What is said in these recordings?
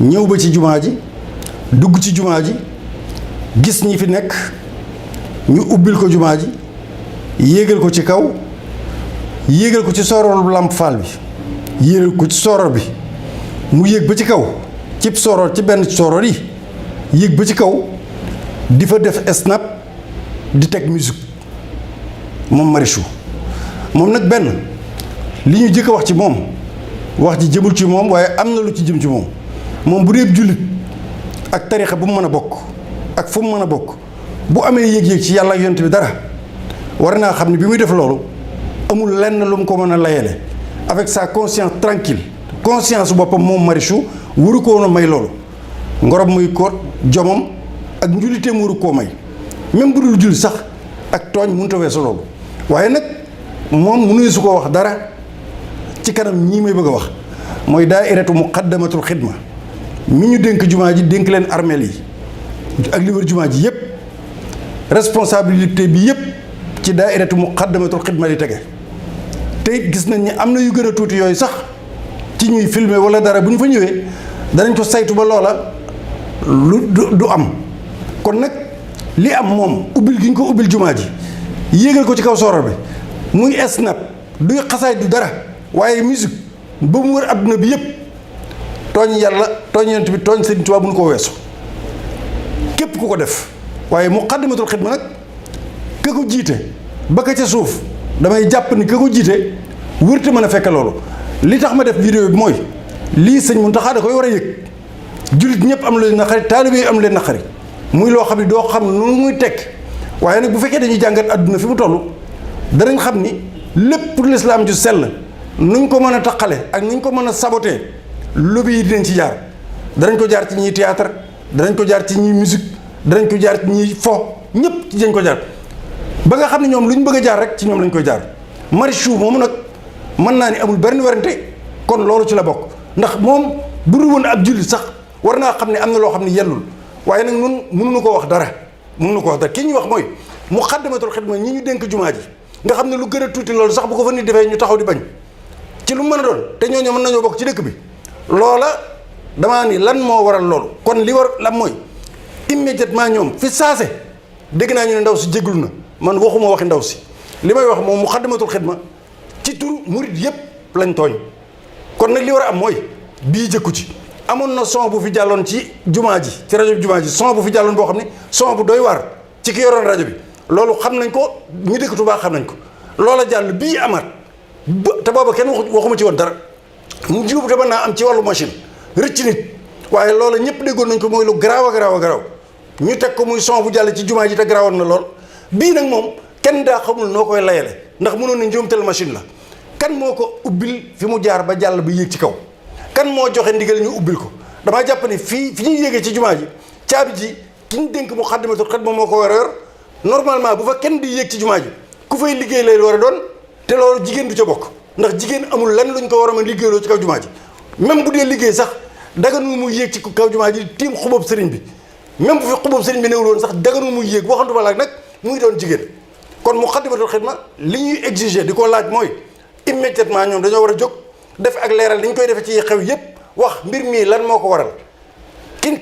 ñëw ba ci jumaa ji dugg ci jumaa ji gis ñi fi nekk ñu ubbil ko jumaa ji yéegal ko ci kaw yéegal ko ci sooroolu Lamp Fall bi yéegal ko ci sooroor bi mu yéeg ba ci kaw ci sooroor ci benn sooroor yi yéeg ba ci kaw di fa def snap di teg musique moom Marichou moom nag benn li ñu jëkk a wax ci moom wax ji jëmul ci moom waaye am na lu ci jëm ci moom bu dee jullit ak tarixa bu mu mën a bokk ak fu mu mën a bokk bu amee yéeg-yéeg ci yàlla ak yonent bi dara war naa xam ne bi muy def loolu amul lenn lu mu ko mën a layele avec sa conscience tranquille conscience boppam moom Marichou waru ko woon a may loolu ngorob muy koot jomam ak njuliteem waru koo may même bu dul jullit sax ak tooñ mënut a weesu loolu waaye nag moom mënuñu su ko wax dara ci kanam ñii may bëgg a wax mooy daairatu muqaddamatul xidma mi ñu dénk jumaa ji dénk leen armeel yi ak li wër jumaa ji yépp responsabilité bi yépp ci daairatu muqaddamatul xidma di tege te gis nañ ni am na yu gën a tuuti yooyu sax ci ñuy filmer wala dara bu ñu fa ñëwee danañ ko saytu ba loola lu du am kon nag li am moom ubbil gi ñu ko ubbil jumaa ji yéegal ko ci kaw sooroor bi muy snap duy xasaay du dara waaye musique ba mu wër adduna bi yépp tooñ yàlla tooñ yonent bi tooñ Sëriñ Tuubaa bu ñu ko weesu képp ku ko def waaye muqaddimatul xidma nag ka ko jiite ba ka ca suuf damay jàpp ni ka ko jiite wërte mën a fekk loolu li tax ma def vidéo bi mooy lii sëñ Muntaxa da koy war a yëg jullit ñëpp am leen naqari taalibe yi am leen naqari muy loo xam ne doo xam nu muy tekk waaye nag bu fekkee dañuy jàngat adduna fi mu toll danañ xam ni lépp pour l'islam ju sell nuñ ko mën a taqale ak nuñ ko mën a saboter lobby yi dinañ ci jaar danañ ko jaar ci ñiy théâtre danañ ko jaar ci ñiy musique danañ ko jaar ci ñiy fo ñëpp ci dañ ko jaar ba nga xam ne ñoom lu ñu bëgg a jaar rek ci ñoom lañ koy jaar Marichou moomu nag mën naa ni amul benn werante kon loolu ci la bokk ndax moom bu dul woon ab jullit sax war naa xam ne am na loo xam ne yellul waaye nag nun mënuñu ko wax dara ki ñuy wax mooy muqaddamatul xidma ñi ñu dénk jumaa ji nga xam ne lu gën a tuuti loolu sax bu ko fa nit defee ñu taxaw di bañ ci lu mën a doon te ñooñu mën nañoo bokk ci dëkk bi loola damaa ni lan moo waral loolu kon li war lan mooy immédiatement ñoom fi saase dégg naa ñu ne ndaw si jéglu na man waxuma waxi ndaw si li may wax moom muqaddamatul xidma ci tur murit yépp lañ tooñ kon nag li war a am mooy bii jëkku ci amoon na son bu fi jàlloon ci jumaa ji ci rajo bi jumaa ji son bu fi jàlloon boo xam ne son bu doy waar ci ki yoroon rajo bi loolu xam nañ ko ñu dëkk Tuubaa xam nañ ko loola jàll bii amaat te booba kenn waxuma ci woon dara mu jiw te mën naa am ci wàllu machine rëcc nit waaye loola ñëpp déggoon nañ ko mooy lu garaaw a garaaw a garaaw ñu teg ko muy son bu jàll ci jumaa ji te garaawoon na lool bii nag moom kenn daa xamul noo koy layale ndax mënoon na njuumtal machine la kan moo ko ubbil fi mu jaar ba jàll ba yéeg ci kaw kan moo joxe ndigal ñu ubbil ko damaa jàpp ni fi ñuy yéegee ci jumaa ji caabi ji ki ñu dénk muqaddamatul xidma moo ko war a yor normalement bu fa kenn di yéeg ci jumaa ji ku fay liggéey lay war a doon te loolu jigéen du ca bokk ndax jigéen amul lenn luñ ko war a mën liggéeyloo ci kaw jumaa ji même bu dee liggéey sax daganul muy yéeg ci kaw jumaa ji tiim xubab sëriñ bi même bu fi xubab sëriñ bi newul woon sax daganul muy yéeg waxantuma laak nag muy doon jigéen kon muqaddamatul xidma li ñuy exiger di ko laaj mooy immédiatement ñoom dañoo war a jóg def ak leeral li ñu koy defee ci xew yépp wax mbir mii lan moo ko waral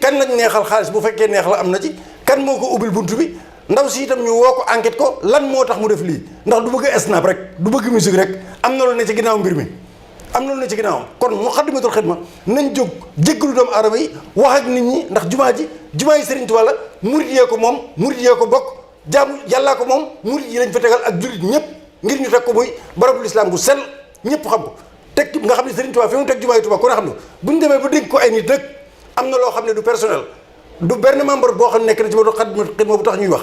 kan lañ neexal xaalis bu fekkee neex la am na ci kan moo ko ubbil buntu bi ndaw si itam ñu woo ko enquête ko lan moo tax mu def lii ndax du bëgg snap rek du bëgg musique rek am na lu ne ci ginnaaw mbir mi am na lu ne ci ginnaaw kon muqaddamatul xidma nañ jóg jéggalu doomu aadama yi wax ak nit ñi ndax jumaa yi Sëriñ Tuubaa la murit yee ko moom murit yee ko bokk jaamu yàllaa ko moom murit yi lañ fa tegal ak jullit ñëpp ngir ñu teg ko muy barabul islam bu sell ñëpp xam ko teg nga xam ne Sëriñ Tuubaa fi mu teg jumaa yi Tuubaa ku ne xam ne bu ñu demee ba dégg ko ay nit nag am na loo xam ne du personnel du benn membre boo xam ne nekk na ci muqaddamatul xidma bu tax ñuy wax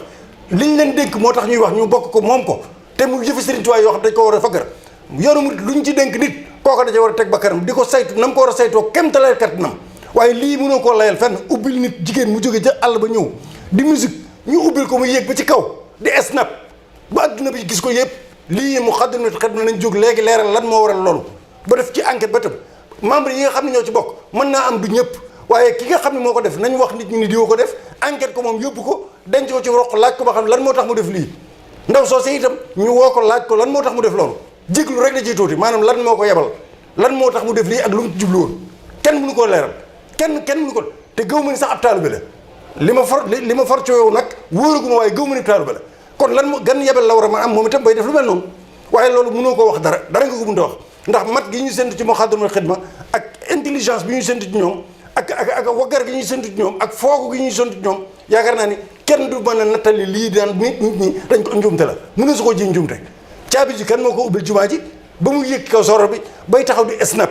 liñ leen dénk moo tax ñuy wax ñu bokk ko moom ko te mu jëfi Sëriñ Tuubaa yoo xam dañ ko war a faggar yoonu murit lu ñu ci dénk nit kooka da ca war a teg ba kanam di ko saytu nam ko war a saytoo kem talay kattanam waaye lii mënoo koo layal fenn ubbil nit jigéen mu jóge ca àll ba ñëw di musique ñu ubbil ko mu yéeg ba ci kaw di snap ba adduna bi gis ko yëpp lii muqaddamatul xidma nañ jóg léegi leeral lan moo waral loolu ba def ci enquête ba tam membre yi nga xam ne ñoo ci bokk mën naa am du ñëpp waaye ki nga xam ne moo ko def nañ wax nit ñi ni diwa ko def enquête ko moom yóbbu ko denc ko ci roq laaj ko ba xam lan moo tax mu def lii ndaw soo see itam ñu woo ko laaj ko lan moo tax mu def loolu jéglu rek da ciy tuuti maanaam lan moo ko yebal lan moo tax mu def lii ak lu mu ci jublu woon kenn mënu koo leeral kenn mënu ko te gëw ma ni sax ab taalibe la li ma for ci yow nag wóoraguma waaye gëw ma ni taalibe la kon lan moo gan yebel la war a mën am moom itam bay def lu mel noonu waaye loolu mënoo koo wax dara nga ko mënta wax ndax mat gi ñu séntu ci Moukhaddamatoul Khidma ak intelligence bi ñu séntu ci ñoom ak waggar gi ñuy séntu ci ñoom ak foogu gi ñuy séntu ci ñoom yaakaar naa ni kenn du mën a nattali lii daan nit ñi dañ ko njuumte la mënu su ko ji njuumte caabi ji kan moo ko ubbil jumaa ji ba mu yëg kaw soro bi bay taxaw di snap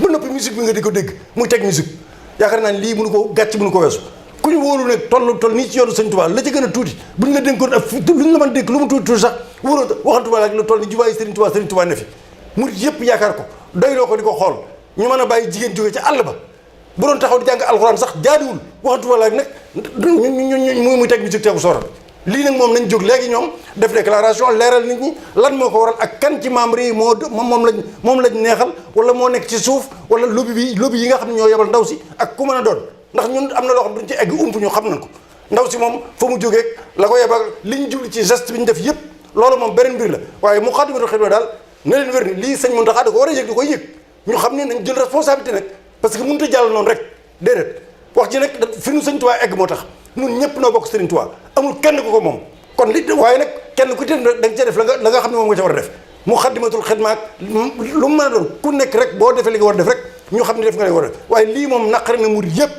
ba noppi musique bi nga di ko dégg muy teg musique yaakaar naa ni lii mënu ko gàcc mënu ko weesu ku ñu wóolu nag toll nii ci yoonu Sëñ Tuubaa la ci gën a tuuti bu ñu la dénkoon ak lu ñu la mën dénk lu mu tuuti sax wóoroo waxantuma la ak lu toll ni jumaa yi Sëriñ Tuubaa ne fi murit yëpp yaakaar ko doyloo ko di ko xool ñu mën a bàyyi jigéen jóge ci àll ba bu doon taxaw di jàng alxuraan sax jaaduwul waxantuma la ak nag muy teg musique teegu sooral lii nag moom nañ jóg léegi ñoom def déclaration leeral nit ñi lan moo ko waral ak kan ci membre yi moom lañ neexal wala moo nekk ci suuf wala lobby yi nga xam ne ñoo yebal ndaw si ak ku mën a doon ndax ñun am na loo xam duñ ci egg ump ñu xam nañ ko ndaw si moom fa mu jógee la ko yebal li ñu jubli ci geste bi ñu def yëpp loolu moom beneen mbir la waaye Moukhaddamatoul Khidma daal na leen wér ni lii sëñ Mountakha da ko war a yëg da koy yëg ñu xam ne nañ jël responsabilité nag parce que mënut a jàll noonu rek déedéet wax ji nag fi nu Sëñ Tuubaa egg moo tax ñun ñëpp noo bokk Sëriñ Tuubaa amul kenn ku ko moom kon li waaye nag kenn ku te da nga cee def la nga xam ne moom nga ca war a def Moukhaddamatoul Khidma lu mu mën a doon ku nekk rek boo defee li nga war a def rek ñu xam ne def nga li nga war a def waaye lii moom naqari na murid yëpp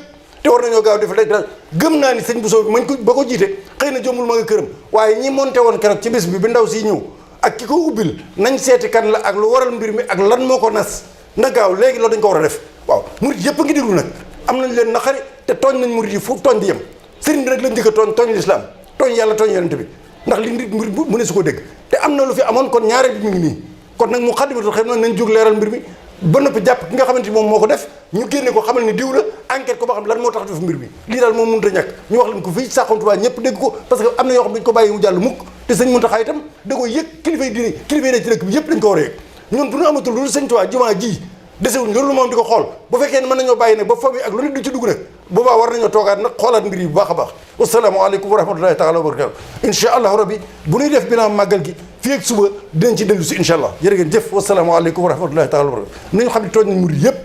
te war nañoo gaaw def rek gëm naa ni sëñ Bousso bi mañ ko ba ko jiite xëy na jombul ma nga këram waaye ñi monté woon keroog ci bis bi ndaw si ñëw ak ki ko ubbil nañ seeti kan la ak lu waral mbir mi ak lan moo ko nas na gaaw léegi loolu dañ ko war a def waaw murid yëpp a ngi déglu nag am nañ leen naqari te tooñ nañ murid yi fu tooñ di yem sëriñ bi nag lañ njëkk a tooñ lislaam tooñ yàlla tooñ yonent bi ndax li nit murid mu ne su ko dégg te am na lu fi amoon kon ñaareel bi mu ngi nii kon nag Moukhaddamatoul Khidma nañ jóg leeral mbir mi ba noppi jàpp ki nga xamante ni moom moo ko def ñu génne ko xamal ni diw la enquête ko ba xam lan moo tax def mbir mi lii daal moom mënut a ñàkk ñu wax leen ko fii Saxum Touba ñëpp dégg ko parce que am na yoo xam dañ ko bàyyi mu jàll mukk te sëñ Mountakha itam da koy yëg kilifa yi diine kilifa yi ne ci dëkk bi yëpp dañ ko war a yëg ñun bu ñu amatul lu sëñ Touba jumaa ji desewuñ loolu moom di ko xool bu fekkee ne mën nañoo bàyyi nag ba foofu ak lu nit du ci dugg nag boobaa war nañoo toogaat nag xoolaat mbir yi bu baax a baax wasalaamaaleykum wa rahmatullahi taala wa barakatu incha allahu rabbi bu ñuy def bilan màggal gi fii ak suba dinañ ci dellu si incha allah jërë ngeen jëf wasalaamaaleykum wa rahmatullahi taala wa barakatu nañu xam ne tooñ nañ murid yëpp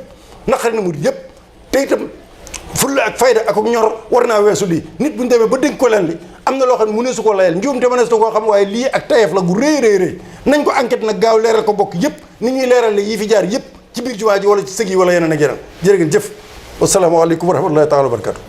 naqari na murid yëpp te itam fulla ak fayda ak ñor war naa weesu lii nit bu ñu demee ba dénk ko leen li am na loo xam ne mu ne su ko layal njuum te mënees na koo xam waaye lii ak tayef la gu rëy nañ ko enquête nag gaaw leeral ko bokk yëpp ni ñuy leeral yi fi jaar yëpp ci biir jumaa ji wala ci sëg yi wala yeneen ak yeneen jërë ngeen jëf wasalaamaaleykum wa rahmatullahi taala wa barakatu